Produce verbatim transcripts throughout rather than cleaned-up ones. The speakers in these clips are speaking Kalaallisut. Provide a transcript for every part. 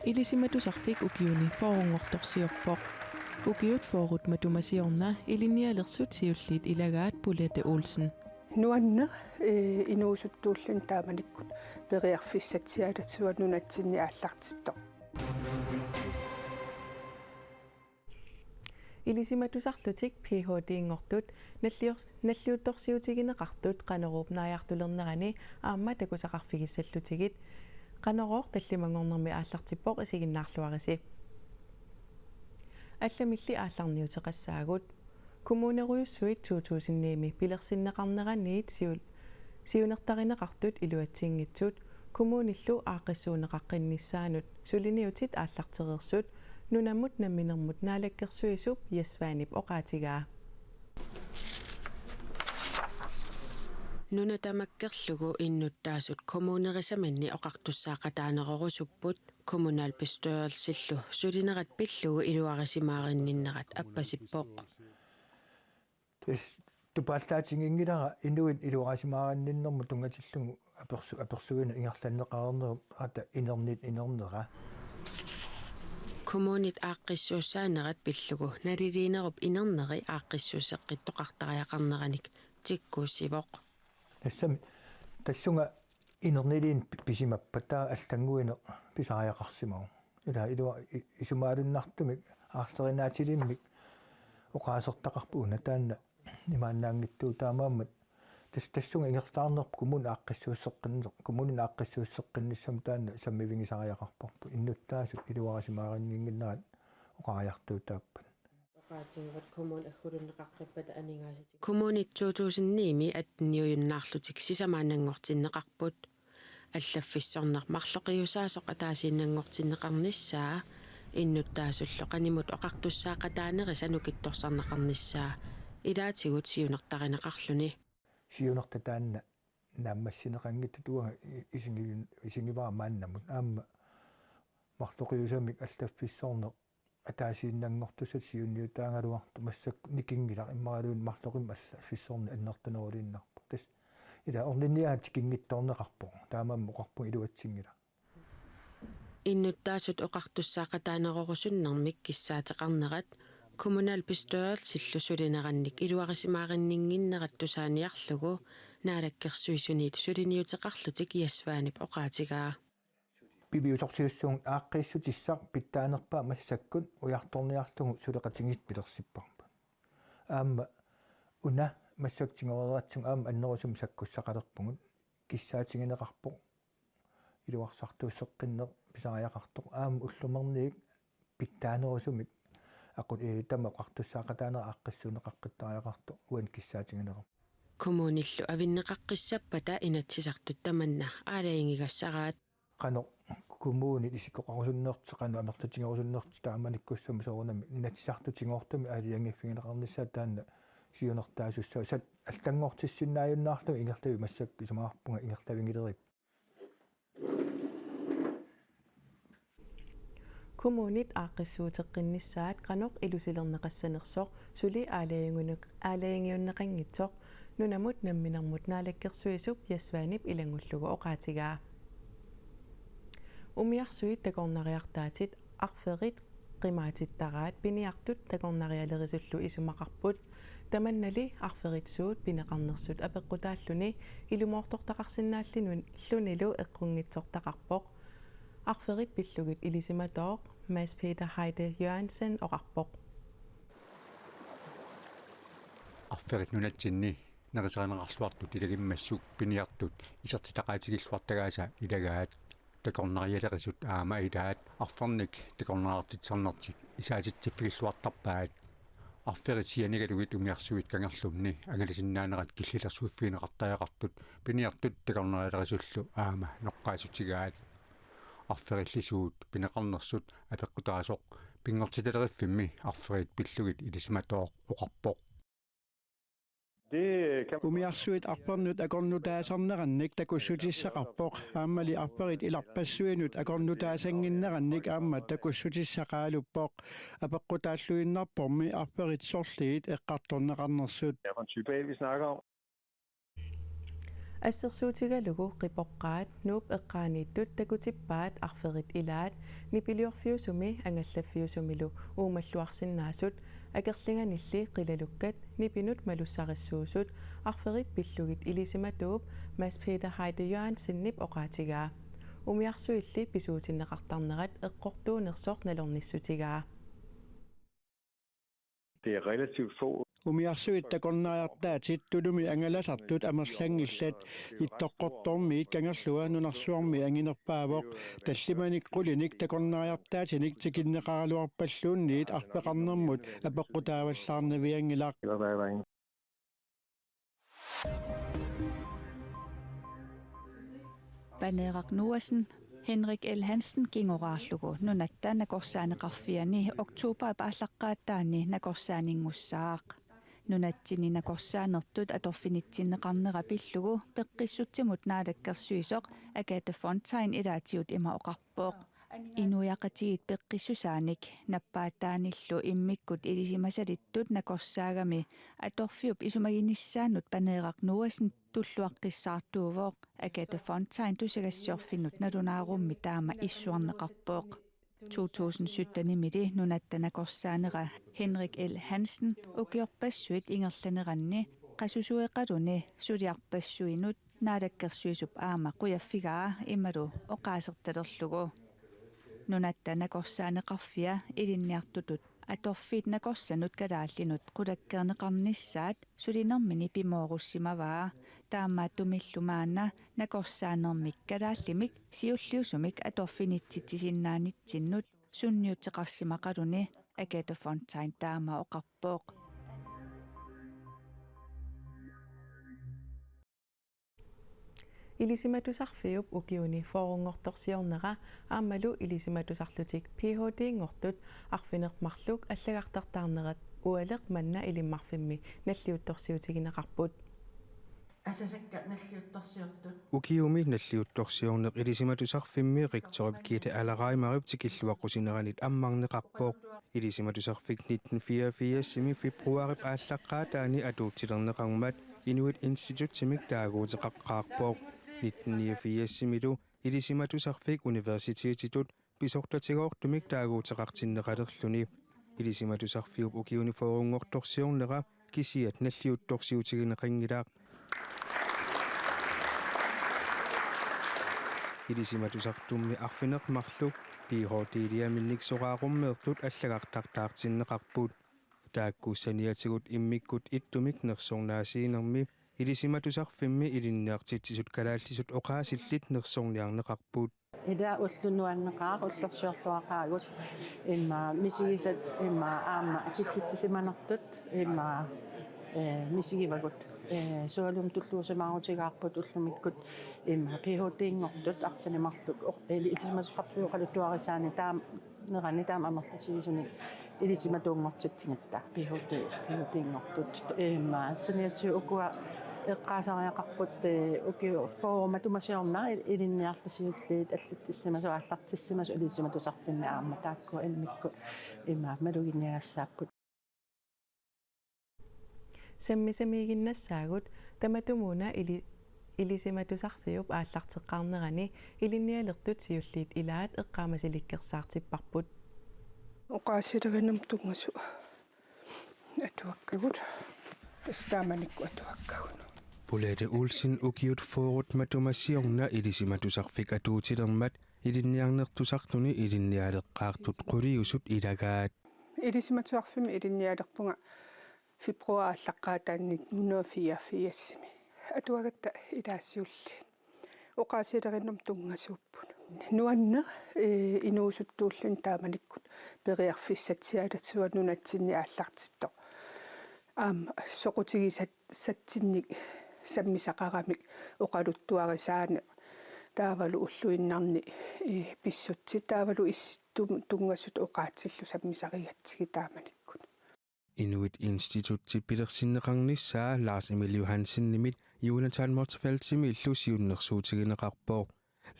Ilisimatusarfik ukiuni fyrrenngortorsiorpoq. Ukiut fyrret matuma siorna ilinnialersut siulliit ilagaat Bolette Olsen. Nuanneq, eh, inuusuttuulluni taamanikkut periarfissatsialassuaq nunatsinni aallartittoq. Ilisimatusarlutik P H D-nngortut nallior-, nalliuttorsiutigineqartut Qanoruup naajartulernerani aamma takusaqarfigissallutigit. Qanorooq tallimanngornermi aallartippoq, isiginnaarluarisi. Allamilli aallarniuteqassaagut. Kommunerujussuit to tusind ni-mi pilersinneqarneraniit siu-, siunertarineqartut iluatsinngitsut kommunillu aaqqissuunneqaqqinnissaanut suliniutit aallartereersut nunamut namminermut naalakkersuisup Jess Svanep oqaatigaa. Nuna tamakkerlugu innuttaasut kommunerisaminni oqartussaaqataanerorusupput kommunalbestyrelsillu sulinerat pillugu iluarisimaarinninnerat appasippoq. Tassa tupallaatiginngilara inuit iluarisimaarinninnermut tunngatillugu apersu-, apersuineq ingerlanneqareernerup ata inernit inernera. Kommunit aaqqissuussaanerat pillugu naliliinerup inerneri aaqqissuusseqqittoqartariaqarneranik tikkuussivoq. Tassami tassunga inerniliineq pi-, pisimappat taava allannguineq pisariaqarsimavoq. Ila ilua-, i-, isumaalunnartumik aarlerinaatsilimmik oqaasertaqarpoq una taanna imaannaanngitsuuvoq, taamaammat tas-, tassunga ingerlaarnerput kommuni aaqqissuusseqqinneq, kommunini aaqqissuusseqqinnissamut taanna sammivigisariaqarparput, innuttaasut iluarisimaarinninnginnerat oqariartuutaappat. Oqaatigaat kommuni aggulunneqaqqippata aningaasatik. Kommunit to tusind ni-mi atteniujunnaarlutik sisamaannanngortinneqarput. Allaffissorneq marloqiusaasoq ataasiinnanngortinneqarnissaa, innuttaasullu qanimut oqartussaaqataanerisa nukittorsarneqarnissaa ilaatigut siunertarineqarluni. Siunertaq taanna naammassineqanngitsutut uanga i-, isigivin-, isigivara maannamut. Aamma marloqiusamik allaffissorneq ataasiinnanngortussatut siunniutaagaluartoq massakkut nikinngilaq, immaqaluunniit marloqimmik allaffissorneq annertuneruliinnarpoq. Tassa ila orninniagaq tikinngitsoorneqarpoq. Taamaammat oqarpunga iluatsinngilaq. Innuttaasut oqartussaaqataanerorusunnermik kissaateqarnerat kommunalbestyrelsillu sulinerannik iluarisimaarinninnginnerat tusaaniarlugu naalakkersuisuniit suliniuteqarlutik Jess Svanep oqaatigaa. Piviusorsiussuugut, aaqqiissutissaq pitsaanerpaaq massakkut ujartorniarlugu suleqatigiissut pilersipparput. Aamma una massakkut tigoreeratsigu aamma annerusumik sakkussaqalerpugut, kissaatigineqarpoq iluarsartuusseqqinneq pisariaqartoq, aamma ullumerniit pitsaanerusumik aqu-, ee, tamanna oqartussaaqataaneq aaqqissuunneqaqqittariaqartoq uani kissaatigineqarpoq. Kommunillu avinneqaqqissappata Inatsisartut tamanna aalajangigassaraat. Qanoq kommunit isikkoqarusunnertik, qanoq amerlatigerusunnertik taamanikkussamik soorunami Inatsisartut tigoortumik aalajangiiffigineqarnissaat taanna siunertaasussaavoq. Tassa allanngortissinnaajunnaarlugu ingerlavik, massakkut isumaqarpunga ingerlavigilerippoq. Kommunit aaqqissuuteqqinnissaat qanoq ilusilerneqassanersoq suli aalajangiunneq-, aalajangiunneqanngitsoq nunamut namminermut naalakkersuisup Jess Svanep ilanngullugu oqaatigaa. Umiarsuit takornariartaatit arferit qimaatittaraat piniartut takornarialerisullu isumaqarput. Tamannali arferit suut pineqarnersut apeqqutaalluni ilumoortortaqarsinnaallunilu eqqunngitsortaqarpoq. Arferit pillugit ilisimatooq Mads Peter Heide Jørgensen oqarpoq. Arferit nunatsinni nerisarineqarluartut ilagimmassuk piniartut isertitaqaatigilluartagaasa ilagaat. Takornarialerisut aamma ilaat arfernik takornariartitsisarnertik isaatitsiffigilluartarpaat. Arferit sianigalugit umiarsuit kangerlumni angalasinnaanerat killilersuiffigineqartariaqartut piniartut takornarialerisullu aamma noqqaassutigaat. Arferilli suut pineqarnersut apeqqutaasoq Pinngortitaleriffimmi arferit pillugit ilisimatooq oqarpoq. Umiarsuit arfernut akornutaasarnerannik takussutissaqarpoq, aammali arferit ilarpassuinut akornutaasannginnerannik aamma takussutissaqaaluppoq. Apeqqutaalluinnarpormi arferit sorliit eqqartorneqarnersut. Hvad for en type el, vi snakker om? Assersuutigalugu qipoqqaat Nuup eqqaaniittut takutippaat arferit ilaat nipiliorfiusumi angallaffiusumilu uumalluarsinnaasut akerlianganilli qilalukkat nipinut malussarissuusut arferit pillugit ilisimatuup Mads Peter Heide Jørgensenip oqaatigaa. Umiarsuilli pisuutinneqartarnerat eqqortuunersoq nalornissutigaa. Det er relativt få. Umiarsuit takornariartaatit tulumi angalasartut amerlanngillat. Ittoqqortoormiit Kangerlua nunarsuarmi anginerpaavoq. Tallimanik qulinik takornariartaatinik tikinneqaraluarpalluunniit arfeqarnermut apeqqutaavallaarnavianngilaq. Paneeraq Noahsen, Henrik L. Hansen kingoraarlugu Nunatta Nakorsaaneqarfiani oktobarip aallaqqaataani nakorsaaninngussaq. Nunatsinni nakorsaanertut atorfinitsinneqarnera pillugu peqqissutsimut naalakkersuisoq Agathe Fontain ilaatigut ima oqarpoq. Inuiaqatigiit peqqissusaanik nappaataanillu immikkut ilisimasalittut nakorsaagami atorfiup isumaginissaanut Paneeraq Noahsen tulluaqqissaartuuvoq. Agathe Fontain tusagassiorfinnut nalunaarummi taama issuarneqarpoq. To tusind syttenimili Nunatta nakorsaanera Henrik L. Hansen ukiorpassuit ingerlaneranni qasusueqaluni suliarpassuinut naalakkersuisup aamma qujaffigaa imalu oqaasertalerlugu. Nunatta nakorsaaneqarfia ilinniartutut atorfiit nakorsanut kalaallinut qulakkeerneqarnissaat sulinermini pimoorussimavaa. Taamaattumillu maanna nakorsaanermik kalaallimik siulliusumik atorfinitsitsisinnaanitsinnut sunniuteqarsimaqaluni Agathe Fontain taama oqarpoq. Ilisimatusarfiup ukiuni fyrrenngortorsiornera aammalu ilisimatusarlutik Ph.D.-nngortut arfineq-marluk allagartartaarnerat ualeq manna Ilimmarfimmi nalliuttorsiutigineqarput. Asasakka nalliuttorsiortut. Ukiumi nalliuttorsiorneq ilisimatusarfimmi rektorip Gitte Allerheimerip tikilluaqqusineranit ammarneqarpoq. Ilisimatusarfik nitten fireogfirsimi februarip aallaqqaataani atuutilerneqarmat Inuit Institutsimik taaguuteqaqqaarpoq. Nitten niogfirsimilu Ilisimatusarfik universitetitut pisortatigoortumik taaguuteqartinneqalerluni. Ilisimatusarfiup ukiuni fyrrenngortorsiornera kisiat nalliuttorsiutigineqanngilaq. Ilisimatusartummi arfineq-marluk Ph.D.-liaminnik soraarummeertut allagartartaartinneqarput. Taakku saniatigut immikkut ittumik nersornaasiinermi Ilisimatusarfimmi ilinniartitsisut kalaallisut oqaasillit nersorniarneqarput. Ila ulloq nuanneqaaq ullorsiorluaqaagut, immaqa misigisat immaqa aamma akitsitsisimanertut immaqa, ee, misigivagut. Ee, sualummik tulluusimaarutigaarput ullumikkut immaqa Ph.D.-nngortut arfineq-marluk oq-, ili-, ilisimatusarfiup oqaluttuarisaanik taama nerani taama amerlasuisunik ilisimatuunngortitsigatta Ph.D., Ph.D.-nngortut. Immaqa saniatigut ukua eqqaasariaqarput, ee, ukiut fyrre matuma siorna il-, ilinniartut siulliit allatsissimasut aallartissimasut ilisimatusarfimmi aamma taakku immikkut immaqa maluginiagassaapput. Sammisamiiginnassaagut tamatumuuna ili-, Ilisimatusarfiup aallarteqqaarnerani ilinnialertut siulliit ilaat eqqaamasilikkersaartipparput. Oqaasilerinermut tunngasut atuakkagut. Tassa taamanikkut atuakkagut. Bolette Olsen ukiut fyrret matuma siorna Ilisimatusarfik atuutilermat ilinniarnertusartuni ilinnialeqqaartut quliusut ilagaat. Ilisimatusarfimmi ilinnialerpunga februar aallaqqaataani nitten hundrede og fireogfirsimi. Atuagatta ilaat siulliit. Oqaasilerinermut tunngasuupput. Nuanneq, ee, inuusuttuulluni taamanikkut periarfissatsialassuaq nunatsinni aallartittoq. Aamma soqutigisat-, satsinnik sammisaqaramik oqaluttuarisaaneq. Taavalu ulluinnarni, ee, pissutsit taavalu issittumut tunngasut oqaatsillu sammisarigatsigit taamanikkut. Inuit Institutip pilersinneqarnissaa Lars Emil Johansenimit Jonathan Motzfeldtimillu siunnersuutigineqarpoq.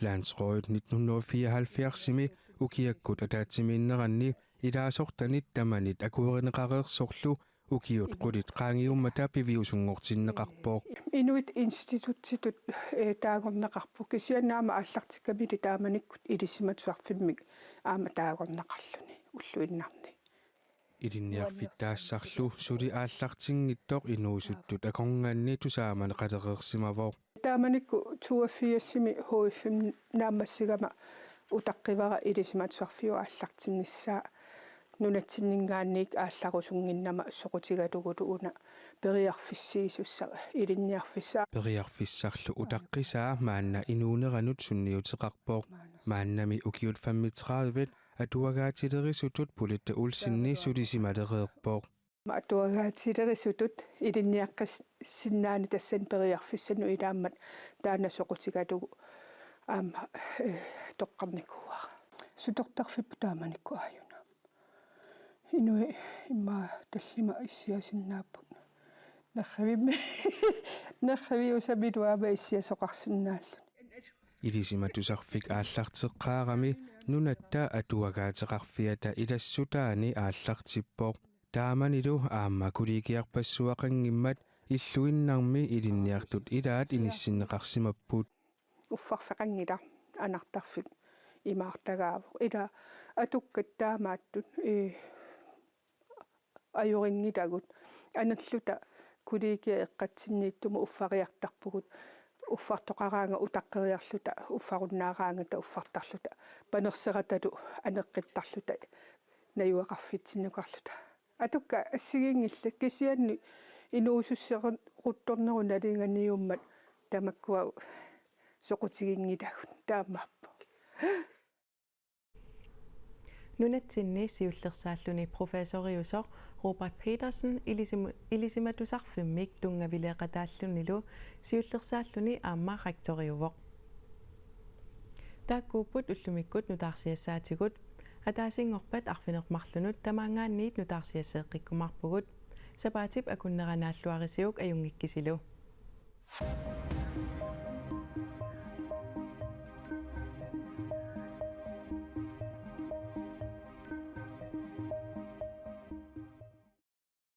Landsrådet nitten hundrede og fireoghalvfjerdsimi ukiakkut ataatsimiinneranni ilaasortanit tamanit akuerineqareersorlu Ukiut qulit qaangiummata piviusunngortinneqarpoq. Inuit institutsitut, eh, taagorneqarpoq, kisianni aamma aallartikkamili taamanikkut ilisimatusarfimmik aamma taagorneqarluni ulluinnarni. Ilinniarfittaassarlu suli aallartinngitsoq inuusuttut akornanni tusaamaneqalereersimavoq. Taamanikkut toogfirsimi H F-imi naammassigama utaqqivara ilisimatusarfiup aallartinnissaa nunatsinninngaanniit aallarusunnginnama soqutigalugulu una periarfissiisussaq ilinniarfissaa. Periarfissarlu utaqqisaa maanna inuuneranut sunniuteqarpoq. Maannami ukiut femogtredive atuagaatilerisutut Polette Olsenip sulisimalereerpoq. Atuagaatilerisutut ilinniaqqissinnaanera tassani periarfissanut ilaammat taanna soqutigalugu aamma, eh, toqqarnikuuara. Sutortarfipput taamanikkut aajuna. Inuit immaqa tallimat issiasinnaapput. Nerrivimmi. Nerriviusamilu aamma issiasoqarsinnaalluni. Ilisimatusarfik aallarteqqaarami Nunatta Atuagaateqarfiata ilassutaani aallartippoq. Taamanilu aamma kollegiarpassuaqanngimmat illuinnarmi ilinniartut ilaat inissinneqarsimapput. Uffarfeqanngilaq anartarfik imaartagaavoq. Ila atukkat taamaattut, eh, ajorinngilagut. Anerluta kollegiat eqqatsinniittumut uffariartarpugut. Uffartoqaraangat utaqqeriarluta, uffarunnaaraangata uffartarluta. Panerseratalu aneqqittarluta. Najugaqarfitsinnukarluta. Atukkat assigiinngillat kisianni inuusussioruttornerup nalinganiummat tamakkua soqutiginngilagut taamaappoq. Nunatsinni siullersaalluni professoriusoq Robert Petersen ilisimu-, ilisimatusarfimmik tunngavileeqataallunilu siullersaalluni aamma rektoriuvoq. Taakkuupput ullumikkut nutaarsiassaatigut. Ataasinngorpat arfineq-marlunut tamaanngaanniit nutaarsiasseeqqikkumaarpugut. Sapaatip akunnera naalluarisiuk ajunngikkisilu.